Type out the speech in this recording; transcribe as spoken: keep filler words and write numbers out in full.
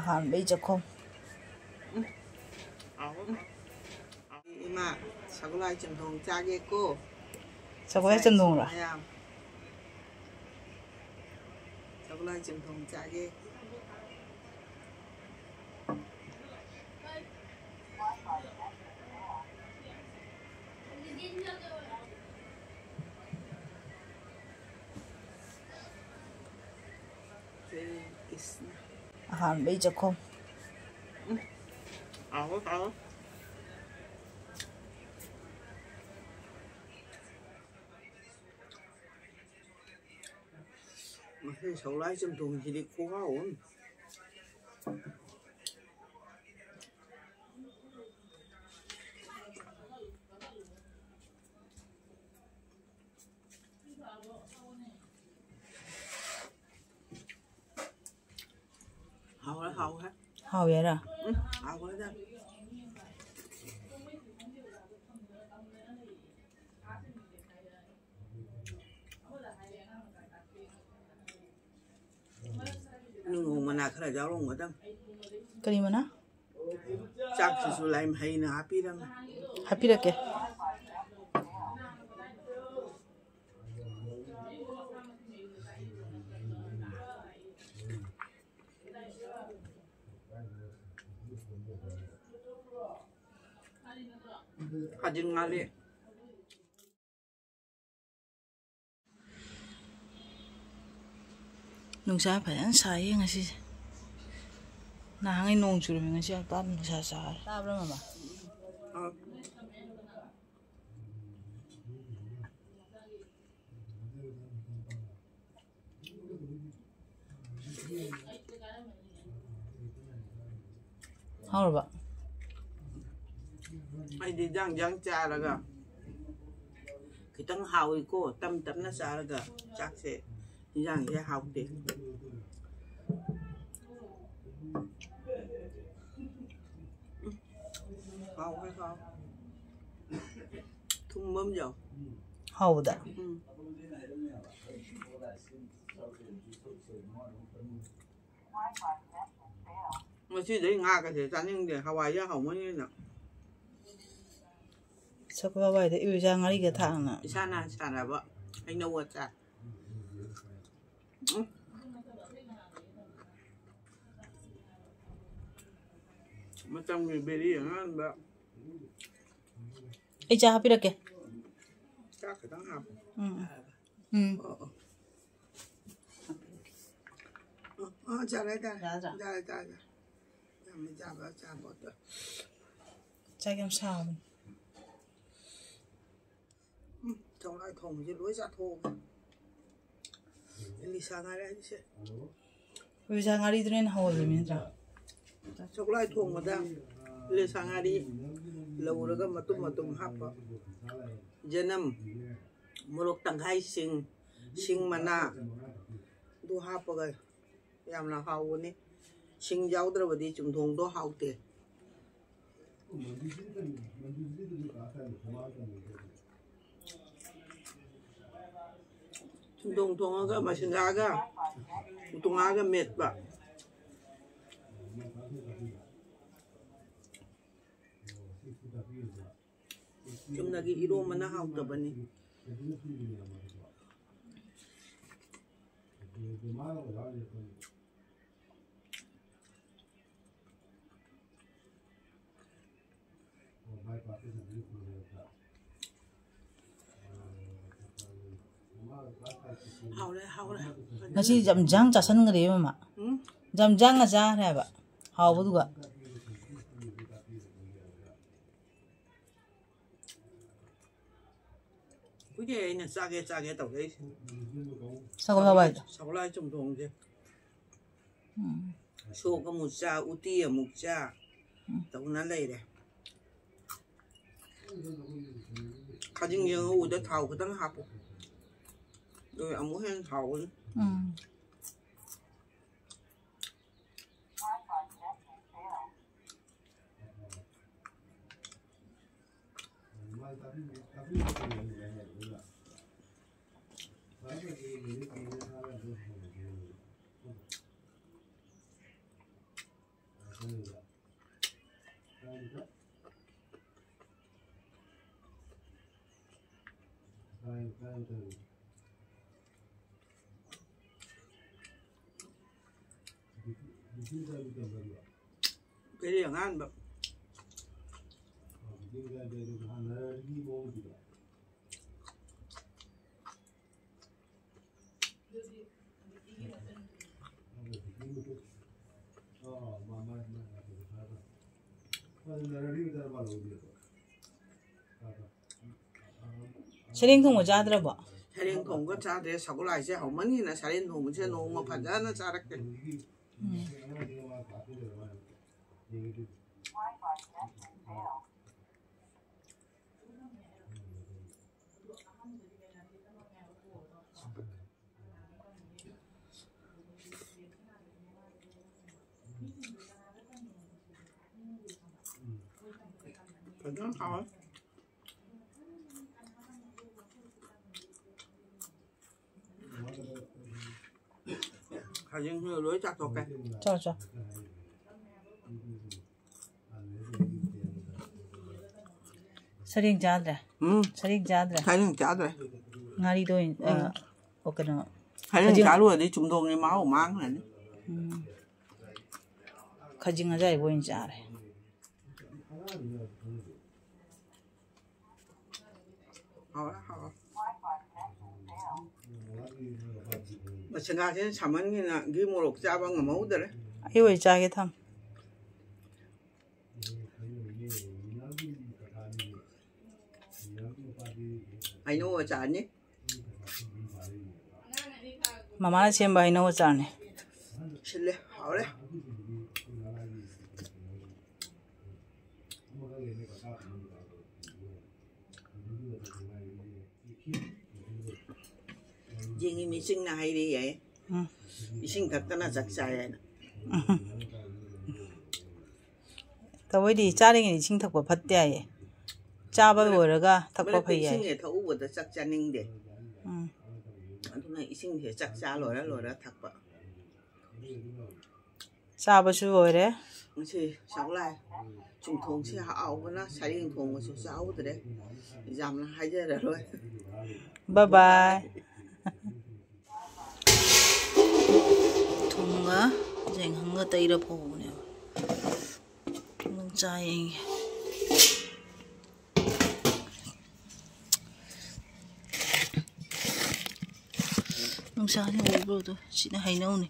ꯑꯍꯥꯟꯕꯩ ꯆꯥꯛꯈꯨꯝ꯫ ꯏꯃꯥ, ꯁꯒꯣꯜꯍꯋꯥꯏ ꯆꯝꯊꯣꯡ ꯆꯥꯒꯦꯀꯣ꯫ ꯁꯒꯣꯜꯍꯋꯥꯏ ꯆꯝꯊꯣꯡꯔꯣ? ꯃꯌꯥꯝ꯫ ꯁꯒꯣꯜꯍꯋꯥꯏ ꯆꯝꯊꯣꯡ ꯆꯥꯒꯦ꯫ ꯑꯍꯥꯟꯕꯩ ꯆꯥꯛꯈꯨꯝ꯫ ꯎꯝ꯫ ꯍꯥꯎꯋꯦ, ꯍꯥꯎꯋꯦ꯫ ꯉꯁꯤ ꯁꯒꯣꯜꯍꯋꯥꯏ ꯆꯝꯊꯣꯡꯁꯤꯗꯤ ꯈꯨꯍꯥꯎ ꯑꯃ꯫ ꯍꯥꯎꯔꯦ, ꯍꯥꯎꯔꯦ꯫ ꯍꯥꯎꯋꯦꯔꯥ? ꯎꯝ, ꯍꯥꯎꯔꯦꯗ꯫ ꯅꯤꯡꯉꯣ ꯃꯅꯥ ꯈꯔ ꯌꯥꯎꯔꯝꯒꯗꯝ꯫ ꯀꯔꯤ ꯃꯅꯥ? ꯆꯥꯛꯁꯤꯁꯨ ꯂꯥꯏꯝ ꯍꯩꯅ ꯍꯥꯞꯄꯤꯔꯝꯃꯦ꯫ ꯍꯥꯞꯄꯤꯔꯛꯀꯦ꯫ ꯈꯥꯖꯤꯡ ꯉꯥꯔꯤ꯫ ꯅꯨꯡꯁꯥ ꯐꯖꯅ ꯁꯥꯏꯌꯦ ꯉꯁꯤꯁꯦ꯫ ꯅꯍꯥꯟꯉꯩ ꯅꯣꯡ ꯆꯨꯔꯝꯃꯤ, ꯉꯁꯤ ꯍꯞꯇꯥꯗ ꯅꯨꯡꯁꯥ ꯁꯥꯔꯦ꯫ ꯇꯥꯕ꯭ꯔꯥ, ꯃꯃꯥ? ꯑꯥ꯫ ꯍꯥꯎꯔꯕ? ꯑꯩꯗꯤ ꯏꯟꯖꯥꯡ, ꯏꯟꯖꯥꯡ ꯆꯥꯔꯒ ꯈꯤꯇꯪ ꯍꯥꯎꯏꯀꯣ, ꯇꯞ ꯇꯞꯅ ꯆꯥꯔꯒ ꯆꯥꯛꯁꯦ, ꯏꯟꯖꯥꯡꯁꯦ ꯍꯥꯎꯇꯦ꯫ ꯎꯝ, ꯍꯥꯎꯋꯦ, ꯍꯥꯎꯋꯦ꯫ ꯊꯨꯝꯕ ꯑꯃ ꯌꯥꯎ꯫ ꯍꯥꯎꯕꯗ? ꯎꯝ꯫ ꯉꯁꯤꯗꯩ ꯉꯥꯒꯁꯦ ꯆꯥꯅꯤꯡꯗꯦ, ꯍꯋꯥꯏꯁꯦ ꯍꯥꯎꯃꯟꯒꯤꯅ꯫ ꯁꯒꯣꯜ ꯍꯋꯥꯏꯗ ꯏꯔꯣꯏꯆꯥ ꯉꯥꯔꯤꯒ ꯊꯥꯛꯑꯅ꯫ ꯏꯁꯥꯅ ꯁꯥꯟꯅꯕ ꯍꯩꯅꯧ ꯑꯆꯥꯔ꯫ ꯎꯝ꯫ ꯃꯇꯝꯒꯤ ꯕꯦꯔꯤ ꯑꯉꯥꯟꯕ꯫ ꯑꯩ ꯆꯥ ꯍꯥꯞꯄꯤꯔꯛꯀꯦ꯫ ꯆꯥꯛ ꯈꯤꯇꯪ ꯍꯥꯞꯄꯨ꯫ ꯎꯝ꯫ ꯎꯝ꯫ ꯑꯣ, ꯑꯣ꯫ ꯑꯣ, ꯆꯥꯔꯦ, ꯆꯥꯔꯦ꯫ ꯌꯥꯔꯗ꯭ꯔꯥ? ꯆꯥꯔꯦ, ꯆꯥꯔꯦ, ꯆꯥꯔꯦ꯫ ꯌꯥꯝꯅ ꯆꯥꯕ, ꯆꯥꯕ ꯑꯗꯣ꯫ ꯆꯥꯛ ꯌꯥꯝ ꯁꯥꯕꯅꯤ꯫ ꯎꯝ, ꯆꯧꯔꯥꯏ ꯊꯣꯡꯕꯁꯦ ꯂꯣꯏ ꯆꯥꯊꯣꯛꯑꯒ꯫ ꯏꯂꯤꯁꯥ ꯉꯥꯔꯤ ꯍꯥꯏꯁꯦ꯫ ꯏꯂꯤꯁꯥ ꯉꯥꯔꯤꯗꯨꯅ ꯍꯦꯟꯅ ꯍꯥꯎꯍꯜꯂꯤꯃꯤ ꯅꯠꯇ꯭ꯔꯥ? ꯆꯧꯔꯥꯏ ꯊꯣꯡꯕꯗ ꯏꯂꯤꯁꯥ ꯉꯥꯔꯤ ꯂꯧꯔꯒ ꯃꯇꯨꯝ ꯃꯇꯨꯝ ꯍꯥꯞꯄ꯫ ꯆꯅꯝ, ꯃꯣꯔꯣꯛ ꯇꯪꯈꯥꯏ ꯁꯤꯡ, ꯁꯤꯡ ꯃꯅꯥ, ꯑꯗꯨ ꯍꯥꯞꯄꯒ ꯌꯥꯝꯅ ꯍꯥꯎꯕꯅꯤ꯫ ꯁꯤꯡ ꯌꯥꯎꯗ꯭ꯔꯕꯗꯤ ꯆꯨꯝꯊꯣꯡꯗꯣ ꯍꯥꯎꯇꯦ꯫ ꯆꯨꯝꯊꯣꯡ ꯊꯣꯡꯉꯒ ꯃꯁꯤꯡꯒꯥꯒ ꯎꯇꯣꯡꯉꯥꯒ ꯃꯦꯠꯄ꯫ ꯆꯨꯝꯅꯒꯤ ꯏꯔꯣꯝꯕꯅ ꯍꯥꯎꯇꯕꯅꯤ꯫ ꯍꯥꯎꯔꯦ, ꯍꯥꯎꯔꯦ꯫ ꯉꯁꯤ ꯌꯥꯝ ꯌꯥꯝ ꯆꯥꯁꯟꯈ꯭ꯔꯦ ꯃꯃꯥ꯫ ꯎꯝ? ꯌꯥꯝ ꯌꯥꯝꯅ ꯆꯥꯈ꯭ꯔꯦ ꯍꯥꯏꯕ꯫ ꯍꯥꯎꯕꯗꯨꯒ꯫ ꯀꯨꯏꯔꯦ ꯑꯩꯅ ꯆꯥꯒꯦ ꯆꯥꯒꯦ ꯇꯧꯔꯛꯏꯁꯦ꯫ ꯁꯒꯣꯜ ꯍꯋꯥꯏꯗꯣ꯫ ꯁꯒꯣꯜ ꯍꯋꯥꯏ ꯆꯨꯝꯊꯣꯡꯁꯦ꯫ ꯎꯝ꯫ ꯁꯣꯛ ꯑꯃꯨꯛ ꯆꯥ, ꯎꯇꯤ ꯑꯃꯨꯛ ꯆꯥ ꯎꯝ꯫ ꯇꯧꯅ ꯂꯩꯔꯦ꯫ ꯈꯥꯖꯤꯡꯁꯦ ꯉꯧꯕꯗ ꯊꯥꯎ ꯈꯤꯇꯪ ꯍꯥꯞꯄꯨ꯫ ꯑꯗꯨꯒ ꯑꯃꯨꯛ ꯍꯦꯟꯅ ꯍꯥꯎꯕꯅꯤ꯫ ꯎꯝ꯫ ꯀꯔꯤ ꯑꯉꯥꯟꯕ? ꯁꯔꯦꯡ ꯊꯣꯡꯕ ꯆꯥꯗ꯭ꯔꯕꯣ? ꯁꯔꯦꯡ ꯊꯣꯡꯕ ꯆꯥꯗ꯭ꯔꯦ, ꯁꯒꯣꯜ ꯍꯋꯥꯏꯁꯦ ꯍꯧꯃꯟꯒꯤꯅ ꯁꯔꯦꯡ ꯊꯣꯡꯕꯁꯦ ꯅꯣꯡꯃ ꯐꯖꯅ ꯆꯥꯔꯛꯇꯦ꯫ ꯎꯝ꯫ ꯐꯖꯅ ꯍꯥꯎꯋꯦ꯫ ꯈꯥꯖꯤꯡꯁꯨ ꯂꯣꯏ ꯆꯥꯊꯣꯛꯀꯦ꯫ ꯆꯥꯎ, ꯆꯥꯎ꯫ ꯁꯔꯦꯡ ꯆꯥꯗ꯭ꯔꯦ? ꯎꯝ꯫ ꯁꯔꯦꯡ ꯆꯥꯗ꯭ꯔꯦ? ꯁꯔꯦꯡ ꯆꯥꯗ꯭ꯔꯦ꯫ ꯉꯥꯔꯤꯗꯣ ꯑꯣꯏꯅ, ꯑ, ꯎꯝ꯫ ꯑꯣ, ꯀꯩꯅꯣ, ꯁꯔꯦꯡ ꯈꯥꯖꯤꯡ ꯆꯥꯔꯨꯔꯗꯤ ꯆꯨꯝꯗꯣꯡꯒꯤ ꯃꯍꯥꯎ ꯃꯥꯡꯈ꯭ꯔꯅꯤ꯫ ꯎꯝ꯫ ꯈꯥꯖꯤꯡ ꯑꯖꯥꯏꯕ ꯑꯣꯏꯅ ꯆꯥꯔꯦ꯫ ꯍꯥꯎꯔꯦ, ꯍꯥꯎꯔꯦ꯫ ꯃꯁꯤꯡꯒꯥꯁꯤꯅ ꯁꯥꯃꯟꯒꯤꯅ ꯘꯤ ꯃꯣꯔꯣꯛ ꯆꯥꯕ ꯉꯝꯍꯧꯗꯔꯦ꯫ ꯑꯩ ꯑꯣꯏ ꯆꯥꯒꯦ ꯊꯝ꯫ ꯍꯩꯅꯧ ꯑꯆꯥꯔꯅꯤ꯫ ꯃꯃꯥꯅ ꯁꯦꯝꯕ ꯍꯩꯅꯧ ꯑꯆꯥꯔꯅꯤ꯫ ꯁꯤꯜꯂꯦ, ꯍꯥꯎꯔꯦ꯫ ꯌꯦꯡꯉꯤ ꯃꯤꯁꯤꯡꯅ ꯍꯥꯏꯔꯤ ꯌꯥꯏ꯫ ꯎꯝ꯫ ꯏꯁꯤꯡ ꯊꯛꯇꯅ ꯆꯥꯛ ꯆꯥꯏ ꯍꯥꯏꯅ꯫ ꯎꯝ꯫ ꯇꯧꯕꯩꯗꯤ ꯆꯥꯔꯤꯉꯩ ꯏꯁꯤꯡ ꯊꯛꯄ ꯐꯠꯇꯦ ꯍꯥꯏꯌꯦ꯫ ꯆꯥꯕ ꯃꯔꯛ-, ꯂꯣꯏꯔꯒ ꯊꯛꯄ ꯃꯔꯛꯇ ꯐꯩ ꯍꯥꯏꯌꯦ꯫ ꯏꯁꯤꯡꯁꯦ ꯊꯛꯎꯕꯗ ꯆꯥꯛ ꯆꯥꯅꯤꯡꯗꯦ꯫ ꯎꯝ꯫ ꯑꯗꯨꯅ ꯏꯁꯤꯡꯁꯦ ꯆꯥꯛ ꯆꯥ ꯂꯣꯏꯔ ꯂꯣꯏꯔ ꯊꯛꯄ꯫ ꯆꯥꯕꯁꯨ ꯂꯣꯏꯔꯦ꯫ ꯉꯁꯤ ꯁꯒꯣꯜꯍꯋꯥꯏ ꯆꯨꯝꯊꯣꯡꯁꯤ ꯍꯥꯎꯕꯅ ꯁꯔꯦꯡ ꯊꯣꯡꯕꯁꯨ ꯆꯥꯍꯧꯗ꯭ꯔꯦ꯫ ꯌꯥꯝꯅ ꯍꯥꯏꯖꯔꯔꯣꯏ꯫ Bye bye. ꯊꯨꯝꯒ ꯌꯥꯏꯉꯪꯒ ꯇꯩꯔ ꯐꯧꯕꯅꯦꯕ꯫ ꯑꯗꯨꯝ ꯆꯥ ꯌꯦꯡꯒꯦ꯫ ꯅꯨꯡꯁꯥꯁꯦ ꯎꯕ꯭ꯔꯣ? ꯑꯗꯣ ꯁꯤꯅ ꯍꯩꯅꯧꯅꯤ꯫